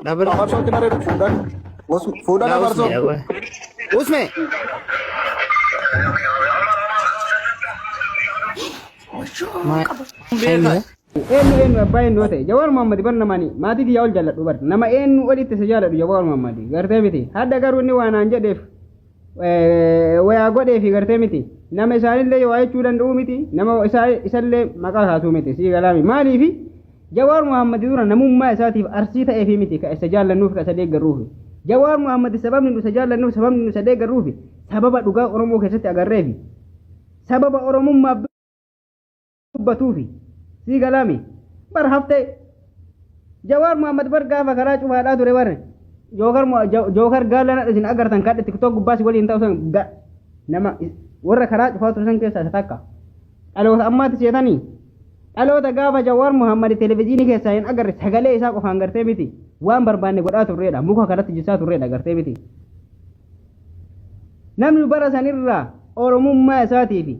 Dabra. Farsootti bareedu fuudhan. Fuudhan Laa farsoo. usme qoy. Usme. Washoo qaba. Beeka. Eenyu eenyu abbaa eenyu yoo ta'e Jawaar Muhammad bar namani maatii kiyyaa ol jaalladhu bar nama eenyu olitti isa jaalladhu Jawaar Muhammad gartee miti hadda garuu inni waan aan jedheef wayaa godheefi gartee miti nama isaanillee waa jechuu danda'u miti nama isallee maqaa kaasuu miti sii galaami maaliifi Jawaar Muhammad dura namummaa isaatiif arsii ta'eefi miti ka isa jaallannuuf ka isa deeggarruufi Jawaar Muhammad sababni nu isa jaallannuuf sababni nu isa deeggarruufi sababa dhugaa Oromoo keessatti agarreefi sababa Oromummaaf dubbatuufi sii galaami bar haftee Jawaar Muhammad bar gaafa karaa cufaadhaa ture bar jookar jookar gaala isin agartan kadhe tiktok gubbaas waliin ta'u san nama warra karaa cufaa ture san keessaa isa takka dhaloota ammaatti seetanii dhaloota gaafa Jawaar Muhammad televezyiinii keessaa hin agarre sagalee isaa qofaan gartee miti waan barbaanne godhaa turreedha muka kanatti jissaa turreedha gartee miti Namni bara sanirraa Oromummaa isaatiifi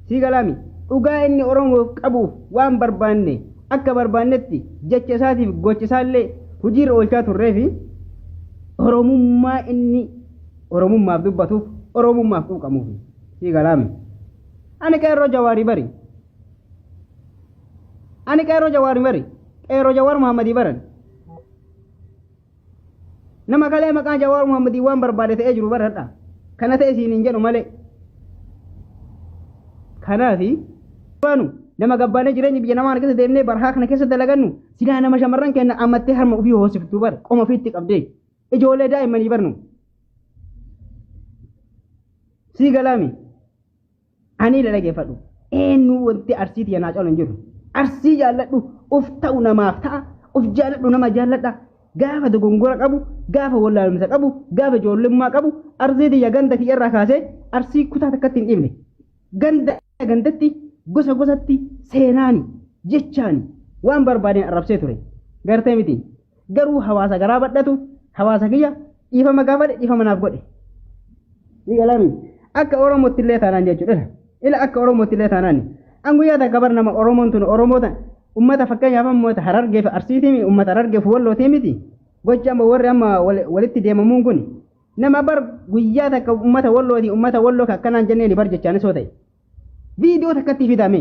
sii galaami dhugaa inni Oromoof qabuuf waan barbaanne akka barbaannetti jecha isaatiif gocha isaallee hojiirra oolchaa turreefi Oromummaa inni Oromummaaf dubbatuuf Oromummaaf quuqamuufi sii galaami. Ani qeerroo Jawaarii bari. Ani qeerroo Jawaarii bari. Qeerroo Jawaar Muhammadii baran. Nama kalee maqaa Jawaar Muhammadii waan barbaade ta'ee jiru baradha. Kana ta'e siin hin jedhu malee. Kanaafi baanu nama gabbaanee jireenya biyya namaa keessa deemnee barhaa kana keessa dalagannu silaa nama shamarran keenya ammattee harma ofii hoosiftu bar qoma ofiitti qabdee ijoollee daa'immanii barnu. Sii galaami. Ani ila dhageeffadhu. Eenyu wanti arsii tiyya naa caalu hin jiru. Arsii jaalladhu of ta'u namaaf ta'a. Of jaalladhu nama jaalladha. Gaafa dogongora qabu, gaafa wallaalumsa qabu, gaafa ijoollummaa qabu, arsii tiyya ganda kiyya irraa kaasee arsii kutaa takkatti hin dhiifne. Ganda gandatti, gosa gosatti seenaani, jechaani waan barbaadeen arrabsee ture. Gartee miti. Garuu hawaasa garaa badhatu, hawaasa kiyya dhiifama gaafadhe dhiifama naaf godhe. Ni galami. Akka Oromootti illee taanaan jechuudha. Ila akka Oromootti illee taanaan. An guyyaa takka bar nama Oromoon tun Oromoota ummata fakkeenyaaf ummata Harargee fi Arsiitii ummata Harargee fi Wallootii miti. Gocha amma warri amma walitti deemamuun kun nama bar guyyaa takka ummata Wallootii ummata Walloo akkanaan jenneen bar jechaanis yoo ta'e. Viidiyoo takkatti fidame.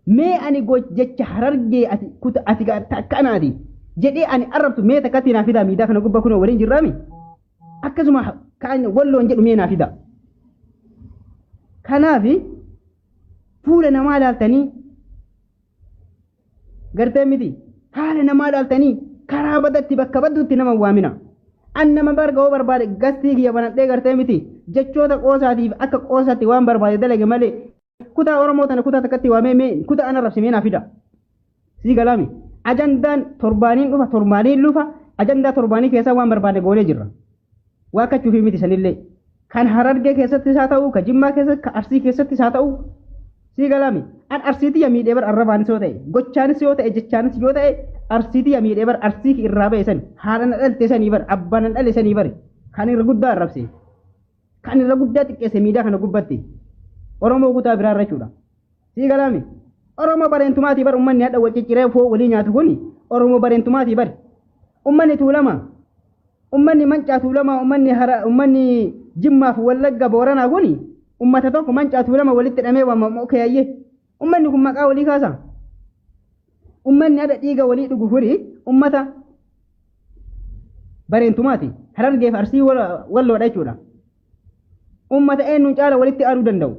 Mee ani jecha Harargee ati kuta ati akkanaati jedhee ani arrabsu mee takkatti naa fidaa miidaa kana gubbaa kunoo waliin jirraami. Akkasuma kan Walloon jedhu mee naa fida. Kanaaf fuula namaa ilaaltanii gartee miti haala namaa ilaaltanii karaa badatti bakka badduutti nama hin waamina. An nama barga hoo barbaade gastii kiyya banadhee gartee miti jechoota qoosaatiif akka qoosaatti waan barbaade dalage malee kutaa Oromoo tana kutaa takkatti waamee mee kutaa ana rabsimee naa fida. Sii galaami. Ajandaan torbaaniin dhufa torbaaniin lufa ajandaa torbaanii keessaa waan barbaade goonee jirra. Waa kachuufii miti sanillee. Kan Harargee keessattis haa ta'u, ka Jimmaa keessatti, ka Arsii keessattis haa ta'u. Sii galaami. An Arsiitiyya miidhee bar arrabaanis yoo ta'e, gochaanis yoo ta'e, jechaanis yoo ta'e, Arsiitiyya miidhee bar Arsii irraa ba'e sani, haadha na dhalte sanii bar, abbaa na dhale sanii bar, kan irra guddaa arrabse. Kan irra guddaa xiqqeesse miidaa kana gubbatti. Oromoo kutaa biraa irra jechuudha. Sii galaami. Oromoo bareentumaatii bar ummanni hadha wal cicciree foo walii nyaatu kun Oromoo bareentumaatii bar. Ummanni Tuulama, ummanni Mancaa Tuulamaa, ummanni Hara, ummanni Jimmaaf Wallagga Booranaa kun ummata tokko Mancaa Tuulama walitti hidhamee waamamu okee Ummanni kun maqaa walii kaasa. Ummanni hadha dhiiga walii dhugu kuni ummata bareentumaati. Harargeef Arsii Walloodha jechuudha. Ummata eenyuun caala walitti aaduu danda'u.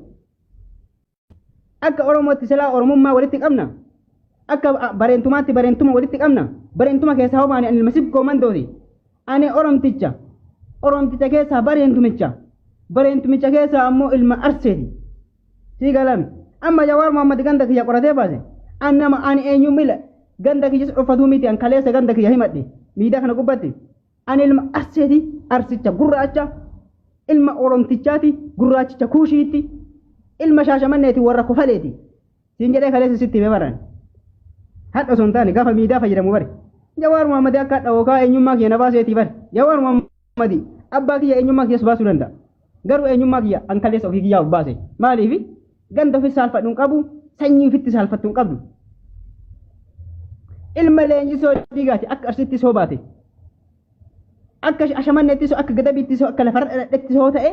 Akka Oromootti silaa Oromummaa walitti qabna. Akka bareentumaatti bareentuma walitti qabna. Bareentuma keessaa hoo baane ani ilma sikkoo mandooti. Ani Oromticha. Oromticha keessaa bareentumicha. Bareentumicha keessaa ammoo ilma Arseeti. Sii galame. Amma Jawaar Muhammad ganda kiyya qoratee baase. An nama ani eenyu mila ganda kiyyas dhoffatuu miti an kaleessa ganda kiyya himadhe. Miidaa kana gubbatti. Ani ilma Arseeti, Arsicha gurraacha, ilma Oromtichaati, gurraachicha Kuushiitti, ilma Shaashamanneeti warra Kofaleeti. Siin jedhee kaleessa sitti hime baran. Hadha osoo hin taane gaafa miidaa fayyadamu bari. Jawaar Muhammad akka hadha hookaa eenyummaa kiyya na baaseetii bari. Jawaar Muhammad abbaa kiyya eenyummaa kiyyas baasuu danda'a. Garuu eenyummaa kiyya an kaleessa ofii kiyyaa of baase. Maaliif ganda ofi saalfadhu hin qabu, sanyii ofitti saalfattu hin qabdu. Ilma leenjisoo diigaati akka Arsiitti soo baate. Akka Ashamanneettis akka Gadabiittis akka lafarra dhaladhettis yoo ta'e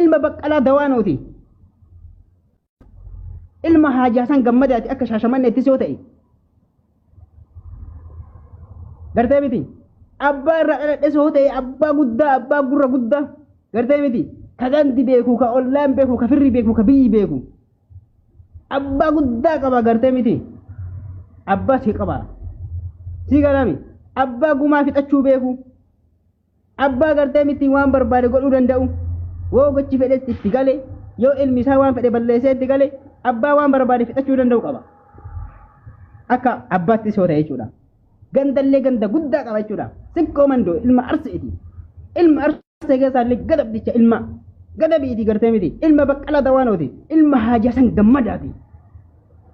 ilma Baqqalaa Dawaanooti. Ilma Haaji Hasan Gammadaati akka Shaashamanneettis yoo ta'e. Gartee miti. Abbaa irraa dhaladhes yoo ta'e abbaa guddaa abbaa gurra guddaa gartee miti. Ka gandi beeku ka ollaan beeku ka firri beeku ka biyyi beeku. Abbaa guddaa qaba gartee miti. Abbaa si qaba. Si galami. Abbaa gumaa fixachuu beeku. Abbaa gartee miti waan barbaade godhuu danda'u. Woo gochi fedhes itti gale. Yoo ilmi isaa waan fedhe balleessee itti gale. Abbaa waan barbaade fixachuu danda'u qaba. Akka abbaatti yoo ta'e jechuudha. Gandallee ganda guddaa qaba jechuudha. Sikkoo Mandoo ilma Arsiiti. Ilma Arsee keessaa illee gadabdicha ilma Gadabiiti gartee miti. Ilma Baqqalaa Dawaanooti. Ilma Haaji Hasan Gammadaati.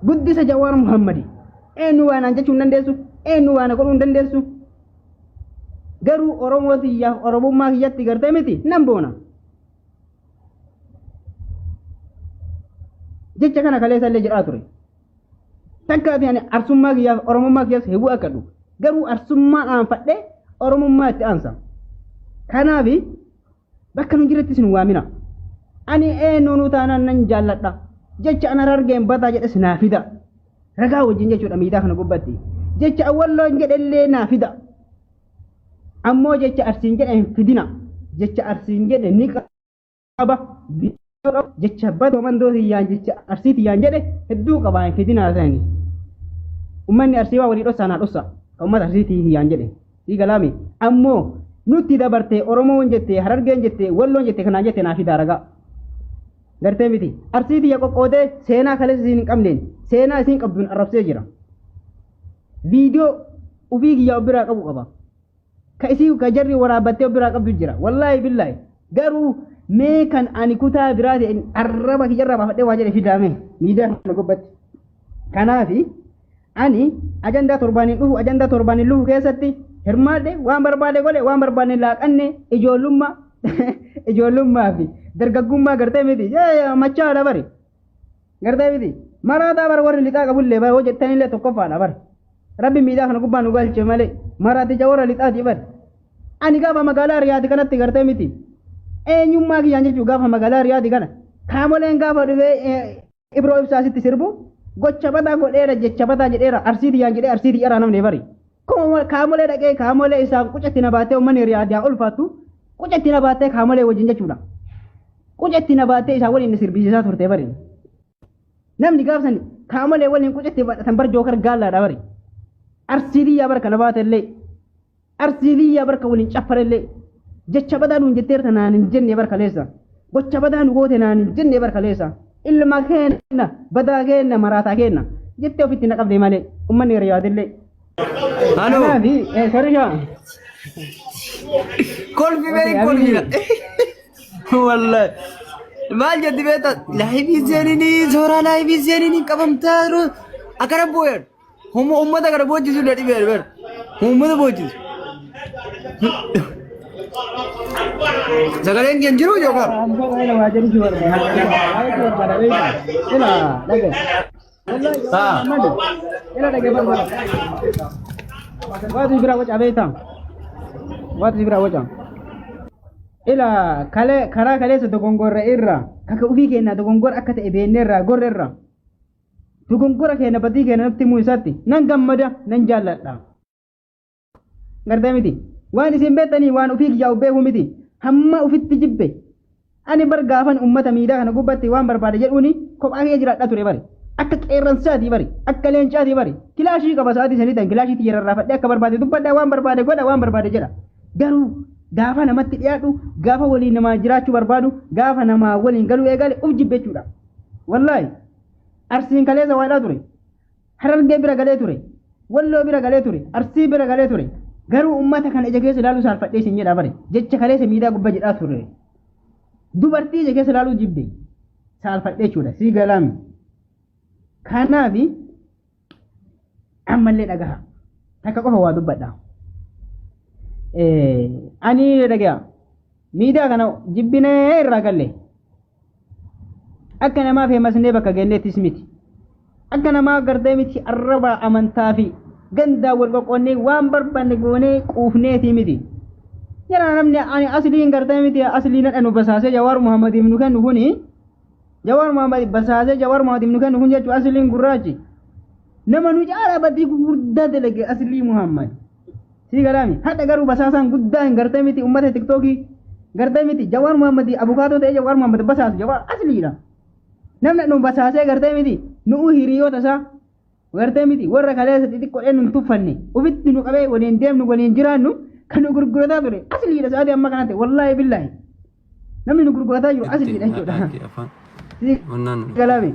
Guddisa Jawaar Muhammadi. Eenyu waa naan jechuu hin dandeessu. Eenyu waa na godhuu hin dandeessu. Garuu Oromoo tiyyaaf Oromummaa kiyyatti gartee miti nan boona. Jecha kana kaleessa illee jedhaa ture. Takka ati ani Arsummaa kiyyaaf Oromummaa kiyyaas heewuu akkadhu. Garuu Arsummaa aanfadhee Oromummaa itti aansa. Kanaaf bakka nu jiretti isin waamina. Ani eenyuunuu taanaan nan jaalladha. Jecha ana Harargeen badaa jedhes naa fida. Ragaa wajjin jechuudha miidaa kana gubbatti. Jecha Awwalloon jedhellee naa fida. Ammoo jecha Arsiin jedhe hin fidina. Jecha Arsiin jedhe ni qaba. Jecha badoo Mandoo tiyyaan jecha Arsii tiyyaan jedhe hedduu qaba hin fidinaa sani. Uummanni Arsii waa walii dhossaa naa dhossa. Kan uummata Arsii tiyyaan jedhe. Sii galaami. Ammoo nutti dabarte Oromoon jette Harargeen jette Walloon jette kanaan jette naa fidaa ragaa. Gartee miti. Arsii tiyya qoqqoodee seenaa kaleessa isiin hin qabneen seenaa isiin qabduun arrabsee jira. Viidiyoo ufii kiyyaa of biraa qabu qaba. Ka isii ka jarri waraabbattee of biraa qabdu jira. Wallaahi billaahi. Garuu mee kan ani kutaa biraa ta'e arraba kiyyarraa baafadhee waa jedhe fidaame miidiyaa kana gubbatti. Kanaafi ani ajandaa torbaaniin dhufu ajandaa torbaaniin dhufu keessatti hirmaadhe waan barbaade godhe waan barbaadne laaqanne ijoollummaa ijoollummaa fi dargaggummaa gartee miti machaadha bari gartee miti maraataa bara warri lixaa qabullee bara hoo jettanillee tokkoffaadha bara rabbi miidhaa kana gubbaa nu galche malee maraaticha warra lixaati bari ani gaafa magaalaa Riyaadi kanatti gartee miti eenyummaa kiyyaan jechuu gaafa magaalaa Riyaadi kana kaamoleen gaafa dhufee Ibroo Ibsaa sitti sirbu gocha badaa godheera jecha badaa jedheera Arsii tiyyaan jedhee Arsii tiyyaraa namni bari. Kaamolee dhaqee kaamolee isaan qucatti na baattee uummanni Riyaad yaa ulfaattu qucatti na baattee kaamolee wajjin jechuudha. Qucatti na baattee isaan waliin na sirbisiisaa turte bari. Namni gaafsan kaamolee waliin qucatti badhatan bar jookar gaallaadha bari. Arsii tiyyaa barka na baate illee Arsii biyyaa barka waliin caffarellee jecha badaa nuun jetteerta naan hin jenne bar kaleessa. Gocha badaa nu goote naan hin jenne bar kaleessa. Ilma keenna badaa keenna maraataa keenna jettee ofitti na qabde malee ummanni Riyaadillee. Halo. Kanaafi Sarishaa. Kolfi mee hin kolfina. Wallahi. Maal jetti beektaa? Laayivii seeninii sooraa laayivii seeninii qabamtaa yeroo akkana booyan. Humna uummata kana boochisuu na dhibee bar. Uummata boochisu. Sagaleen kee hin jiru yookaan? Waatu bira waca beektaa? Waatu bira waca. Ila kale karaa kaleessa dogongorra irra kaka ofii keenyaa dogongora akka ta'e beekneerra gorreerra. Dogongora keenya badii keenya nutti himuu isaatti nan gammada nan jaalladha. Gartee miti. Waan isin beektanii waan ofii kiyyaa of beekuu miti. Hamma ofitti jibbe. Ani bar gaafan uummata miidaa kana gubbatti waan barbaade jedhuuni kophaa kiyya jiraadha ture bari. Akka qeerransaatii bari. Akka leencaatii bari. Kilaashii qaba sa'aatii sanii tan kilaashii tiyya rarraafadhee akka barbaade dubbadha waan barbaade godha waan barbaade jedha. Garuu gaafa namatti dhiyaadhu gaafa waliin namaa jiraachuu barbaadu gaafa namaa waliin galuu eegale uf jibbe jechuudha. Wallaahi Arsiin kaleessa waadhaa ture. Harargee bira galee ture. Walloo bira galee ture. Arsii bira galee ture. Garuu uummata kana ija keessa ilaaluu saalfadhee isin jedhaa bare. Jecha kaleessa miidaa gubbaa jedhaa ture. Dubartii ija keessa ilaaluu jibbe. Saalfadhee jechuudha. Sii galaami. Kanaafi ammallee dhagaha. Takka qofa waa dubbadha. Ani dhagaya. Miidaa kana jibbinee irraa galle. Akka namaa feemasnee bakka geenneettis miti. Akka namaa gartee miti arraba amantaa fi gandaa wal qoqqoonnee waan barbaanne goonee quufneetii miti. Jara namni ani asliin gartee miti asliin hadha nu basaasee Jawaar Muhammadiif nu kennu kuni Jawaar Muhammad basaasee Jawaar Muhammadiif nu kennu kun jechuun asliin gurraachi. Nama nu caalaa badii gurguddaa dalage aslii Muhammad. Sii galaami. Hadha garuu basaasaan guddaa hin gartee miti uummata tiktookii gartee miti Jawaar Muhammad abukaatoo ta'ee Jawaar Muhammad basaasu Jawaar asliidha. Namni nu basaasee gartee miti nu'u hiriyoota isaa gartee miti warra kaleessa xixiqqoodhee nu hin tuffanne ofitti nu qabee waliin deemnu waliin jiraannu kan nu gurgurataa ture asliidha sa'aatii amma kanatti wallaahi billaahi namni nu gurgurataa jiru asliidha jechuudha. Sii galaami.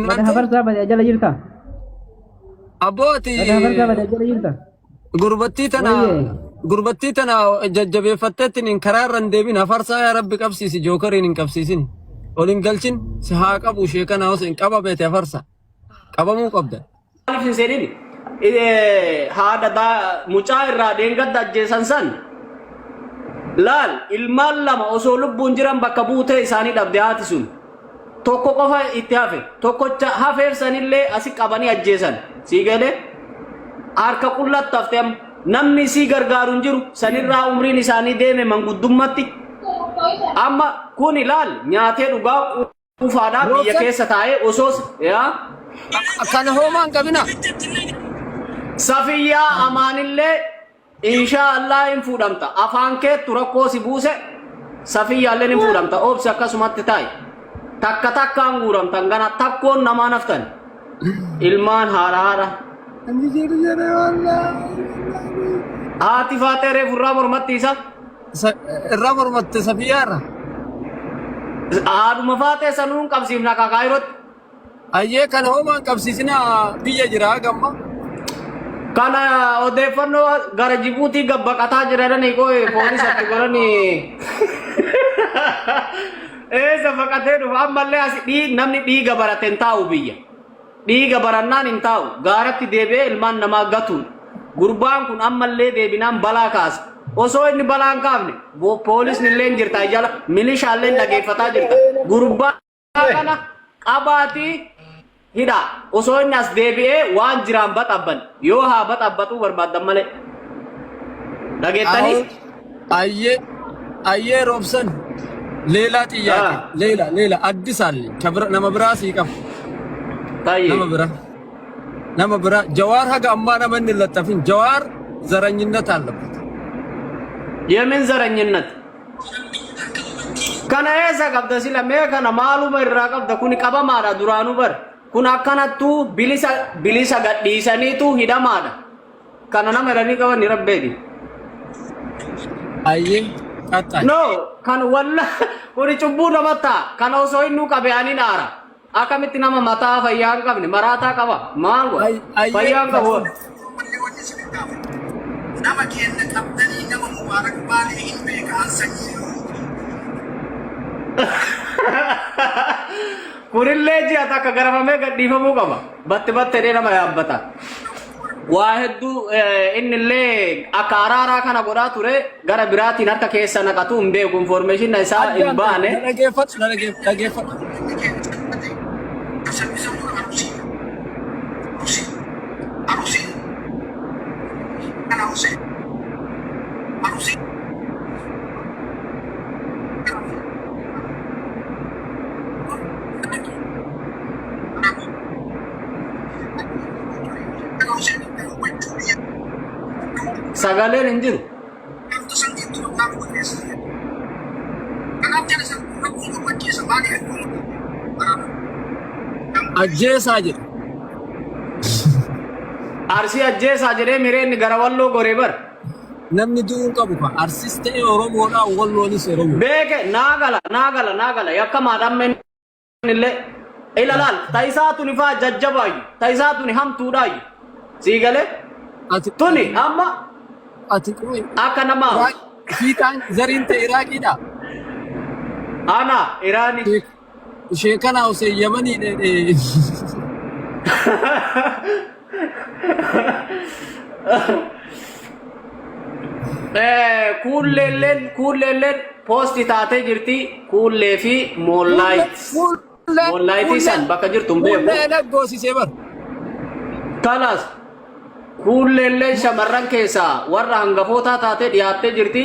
Bada hafarsaa bada jala jirta. Abbooti Bada hafarsaa bada jala jirta. Gurbattii tana Wayyee. Gurbattii tana jajjabeeffatteettiin hin karaa irra hin deemin hafarsaa yaa rabbi qabsiisi jookariin hin qabsiisin ol hin galchin si haa qabu ishee kana osoo hin qabameete hafarsa qabamuu qabda. Maaliif hin seenin? Haadha mucaa irraa deengadda ajjeesan san laal ilmaan lama osoo lubbuun jiran bakka buutee isaanii dhabde haati sun. Tokko qofa itti hafe. Tokkocha hafeef sanillee asi qabanii ajjeesan. Sii galee? Harka qullatti hafte amma. Namni isii gargaaru hin jiru. Sanirraa umriin isaanii deeme manguddummatti. Amma kun ilaal nyaatee dhugaa quufaadhaa biyya Roobsan keessa taa'ee osoo yaa kana hoomaa hin qabina. Safiyyaa Amaanillee Inshaa Allah hin fuudhamta. Afaan keettu rakkoo si buuse safiyyaalleen hin fuudhamta. Obsi akkasumatti taa'i. Takka takkaan guuramtan gana takkoon namaa naftan. Ilmaan haadha haadha. Haati faaxee reefu irraa mormatti isa. Irraa mormatte safiyyaa irra. Haadhuma faaxee sanuu hin qabsiifna kakaayirootti. Ayyee kana homaa hin qabsiisinaa biyya jira gamma. Kana odeeffannoo gara Jibuutii gad baqataa jiranii qoy poolisatti godhanii. Eessa baqatee dhufa ammallee as namni dhiiga barate hin taa'u biyya. Dhiiga barannaan hin taa'u gaaratti deebi'ee ilmaan namaa gatuun. Gurbaan kun ammallee deebinaan balaa kaasa. Osoo inni balaa hin kaafne poolisni illee hin jirta jala milishaallee dhageeffataa jirta. Gurbaa kana qabaatii hidhaa osoo inni as deebi'ee waan jiraan baxabban yoo haa baxabbatuu barbaaddan malee. Dhageettanii? Ayyee ayyee roobsan leelaa xiyyaaqe leela leela addisaalle ka bira nama biraa sii qaba nama Tayyee. bira nama bira jawaar haga ammaa nama inni hin laxxafin jawaar zaranyinnat አለበት። Yemin zaranyinnat. Kana eessa qabda sila mee kana maaluma irraa qabda kuni qabamaadha duraanuu bar. Kun akkanattuu bilisa bilisa gadhiisaniitu hidhamaadha. Kana nama jedhanii qaban ni rabbeeti. Ayyee qaxxaay. No kan walla kuni cubbuu nama ta'a. Kana osoo innuu qabe ani dhaara. Akkamitti nama mataa fayyaa hin qabne maraataa qaba maal godha? Ayyee Fayyaa hin qabu. Nama keenna qabdanii nama Mubaarak Baalee hin beeka an sanyii Oromooti. Kunillee ji'a takka garafamee gadhiifamuu qaba. Batte battedhee nama yaabbata. Waa hedduu innillee akka araaraa kana godhaa ture gara biraatiin harka keessa naqatu hin beeku information isaa hin Addaan baane. na dhageeffadhu na dhageeffadhu. Sagaleen hin jiru. Ajjeesaa jedhe. Arsii ajjeesaa jedhee mireen gara walloo goree bar. Namni du'uu hin qabu ka. Arsis ta'e Oromoodha Walloonis Oromoo. Beeke naa gala naa gala naa gala yakkamaadha amma illee ila laal ta'isaa tuni faa jajjabaayyu ta'isaa tuni hamtuudhaayyu sii galee Ati tuni amma ati qoy akka namaa Iraaq fiixaan zariin ta'e Iraaqiidha. ana Iraani Ishee kana Hussein Yamanii dheedhee. Kuulleelleen kuulleelleen poosti taatee jirti kuullee fi moonlaayit. Moonlaayitii san bakka jirtu hin beeku. Kuullee goosisee bar. Kalaas. Kuulleellee shamarran keessaa warra hangafootaa taatee dhiyaattee jirti.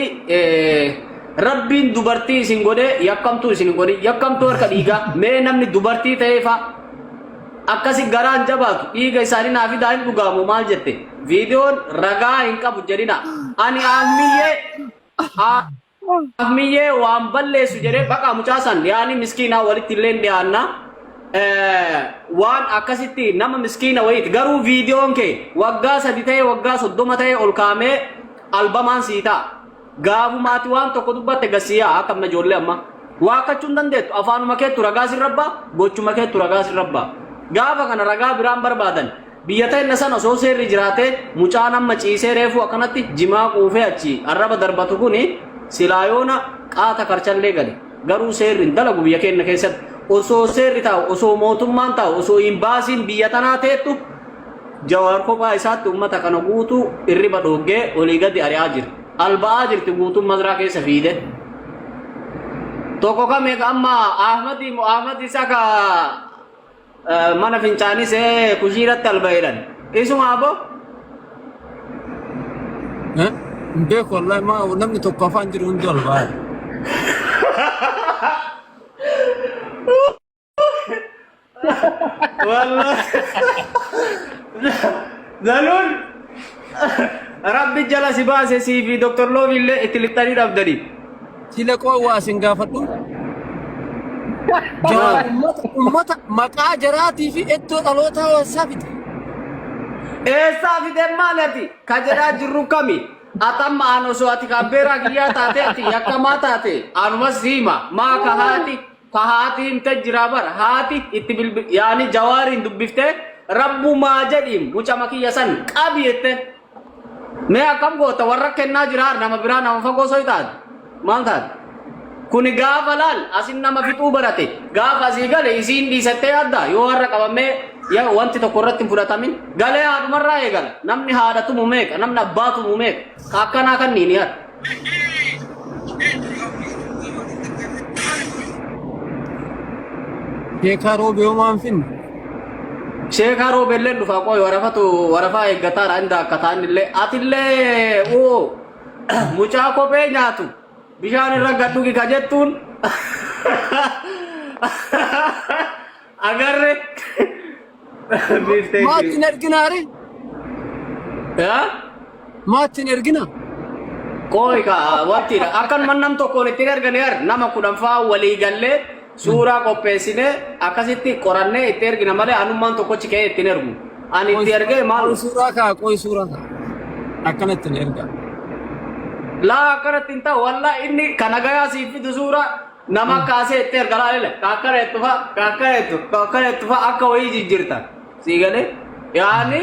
Rabbiin dubartii isin godhee yakkamtuu isin hin godhin. Yakkamtuu harka dhiigaa. Mee namni dubartii ta'ee fa akkasi garaan jabaatu dhiiga isaanii naa fidaa hin dhugaamu maal jette. Viidiyoon ragaa hin qabu jedhina. Ani aammiyyee Ahmiyyee waan balleessu jedhee baqa mucaa san yaani miskiinaa walitti illee dhiyaanna. Waan akkasitti nama miskiina wayiiti. Garuu viidiyoon kee waggaa 3 ta'ee waggaa 30 ta'ee ol kaa'amee albamaan sii ta'a. Gaafuma ati waan tokko dubbatte gad sii yaa'a akka amma ijoollee ammaa. Waakkachuu hin dandeettu. Afaanuma keettu ragaa sirra ba'a, gochuma keettu ragaa sirra ba'a. Gaafa kana ragaa biraan barbaadan. Biyya teenna san osoo seerri jiraatee mucaan amma ciisee reefuu akkanatti jimaa quufee achi arraba darbatu kuni silaa yoona qaata karchallee gale. Garuu seerri hin dalagu biyya keenna keessatti. Osoo seerri taa'u, osoo mootummaan taa'u, osoo imbaasiin biyya tanaa teettu Jawaar kophaa isaatti ummata kana guutuu irriba dhooggee olii gadi ari'aa jira. Alba'aa jirti guutuun mazraa keessa fiide. Tokko kam eega amma Ahmadi Ahmad isa ka Mana fincaanis kushiiratti alba'eedhan. Isuma aboo. Hin beeku wallahi maa namni tokko afaan jiru hundi ol ba'a. Wallahi. Zaluun rabbi jala si baase sii fi Dr. Loofi illee itti lixxanii dhabdanii. Sila qoo waa isin gaafadhu. Jawaar ummata ummata maqaa jaraatii fi iddoo dhalootaa eessaa fide? Eessaa fide maali ati? Ka jedhaa jirru kami? Atamma aan osoo ati kabbeeraa kiyyaa taate ati yakkamaa taate anumas siima maa ka haati ka haati himte jiraa bara haati itti bilbil yaani jawaariin dubbiftee rabbumaa jedhiin mucama kiyya san qabi jette Mee akkam goota warra kennaa jira nama biraa nama fagoo soo taate maal taate kuni gaafa laal asin nama fixuu barate gaafa asii gale isiin dhiisattee adda yoo har'a qabamee yaa wanti tokko irratti hin fudhatamin galee haadhumarraa eegala namni haadha tumu meeqa namni abbaa tumu meeqa ka akkanaa kan niin yaada. Sheekaa roobee homaa hin finne. Sheekaa roobeelleen dhufaa qoy warafatu warafaa eeggataadha inda akka ta'an illee atillee oo mucaa kophee nyaatu bishaan irra gad dhugi ka jettuun agarre biiftee Maatti hin erginaare? Yaa? Maatti hin ergina? Qooyi ka wantiidha. Akkanuma nam tokkoon ittiin erganii ar nama 10 fa'aa walii gallee suuraa qopheessinee akkasitti qorannee itti ergina malee anummaan tokkochi ka'ee ittiin ergu. Ani itti ergee maal? Qoy suuraa kaa, qoy suuraa kaa. Akkanatti hin ergaa. Laa akkanatti hin ta'u wallaa inni kana gayaa siif fidu suuraa nama kaasee itti erga laa lele ka akkana jettu fa'a ka akkana jettu ka akkana jettu fa'a akka wayii jijjiirta. Sii galee yaani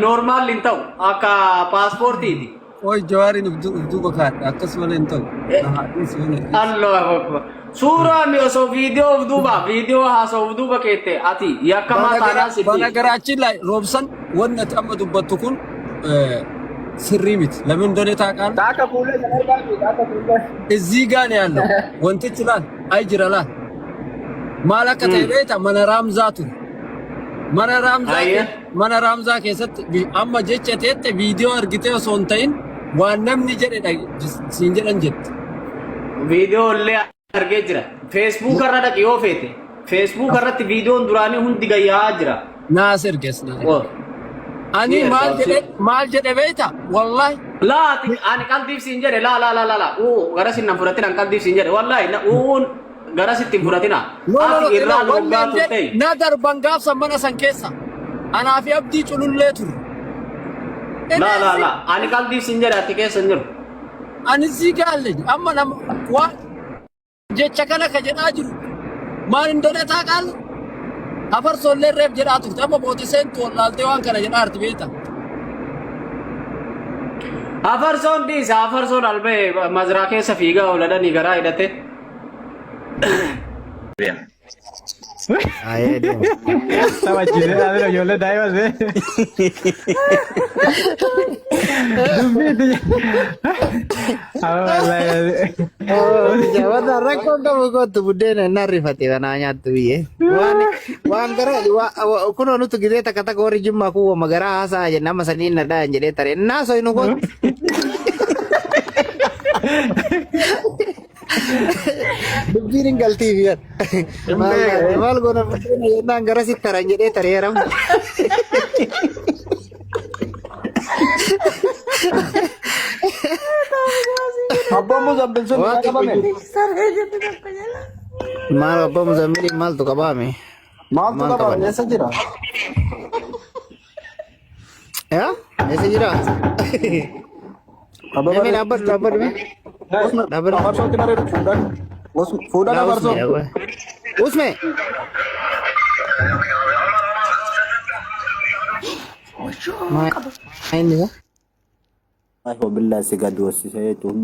normaal hin ta'u akka paaspoortiiti. Qoy jawaariin uf duuba kaadha akkas malee hin ta'u. Na haa dhiisu hin dhiisu. Allahu akbar. Suuraa mi osoo viidiyoo of duuba viidiyoo haasa'u of duuba keette ati yakkamaa taanaan sitti. Banagaraachin ላይ roobsan wanni ati amma dubbattu kun sirrii miti. ለምን እንደሆነ ታውቃለህ? Taaka fuullee sana argaa jirtu taaka fuullee. እዚህ ጋር ነው ያለው wantichi laal ay jira laal maal akka ta'e beekta mana raamzaa ture. Mana raamzaa Hayyee. mana raamzaa keessatti amma jecha teette viidiyoo argitee osoo hin ta'in waan namni jedhe siin jedhan jette. Viidiyoo illee argee jira. Feesbuuk irra dhaqi yoo feete. Feesbuuk irratti viidiyoon duraanii hundi gayyaa jira. Naas erges naa erge. Oh. Ani Ni erga maal obsi. jedhe maal jedhe beekta wallahi Laa ati ani qalbiif siin jedhe laa laa laa laa laa uu gara sin nan fudhatin an qalbiif siin jedhe wallahi na uun gara sitti hin fudhatina. No no no Ati irraa ila wanni dhooggaa hin jedhe turte. na darban gaafsan mana san keessa anaa fi abdii culullee turre. Laa laa laa ani qalbiif siin jedhe ati keessa hin jiru. Ani sii gaalle amma nama waan jecha kana ka jedhaa jiru maal hin taaqaal afarsoollee reef jedhaa turte amma booda seentu wallaaltee waan kana jedhaa jirti beekta. Afarsoon dhiisa afarsoon albee mazraa keessa fiigaa ooladhanii garaa hidhate. Ayee deema. Taphachiisee dhaabee ijoollee daa'ima see. Dubbii itti. Jabata rakkoon qabu kootu buddeena inni arrifate kanaa nyaattu biyyee. Waan waan gara kunoo nuti gizee takka takka warri jimmaa kun wama garaa haasaa jenna amma saniin na dhayan jedhee tare. Innaa soyinu kootu. Dubbiin hin galtiif yan. Maal taate maal goona buddeena jennaan gara sitti taran jedhee taree yaram. Abbaan Muzambil sun Waan ni qabame. Saree jettu tokko jala. Maal abbaa muzammiliin maaltu qabaame? Maaltu Maal qabame? qaban? Eessa jira? Yaa? Eessa jira? Mee mee dhaabbadhu dhaabbadhu mee. Dhaabbadhu. Afarsootti bareedu fuudhan. Fuudhan Laa afarsoo. usme dhaabbadhu. Usme. Wayyoo Maal qaba. inni isaa? Wallahi wabillahi si gad doorsisee jechuun.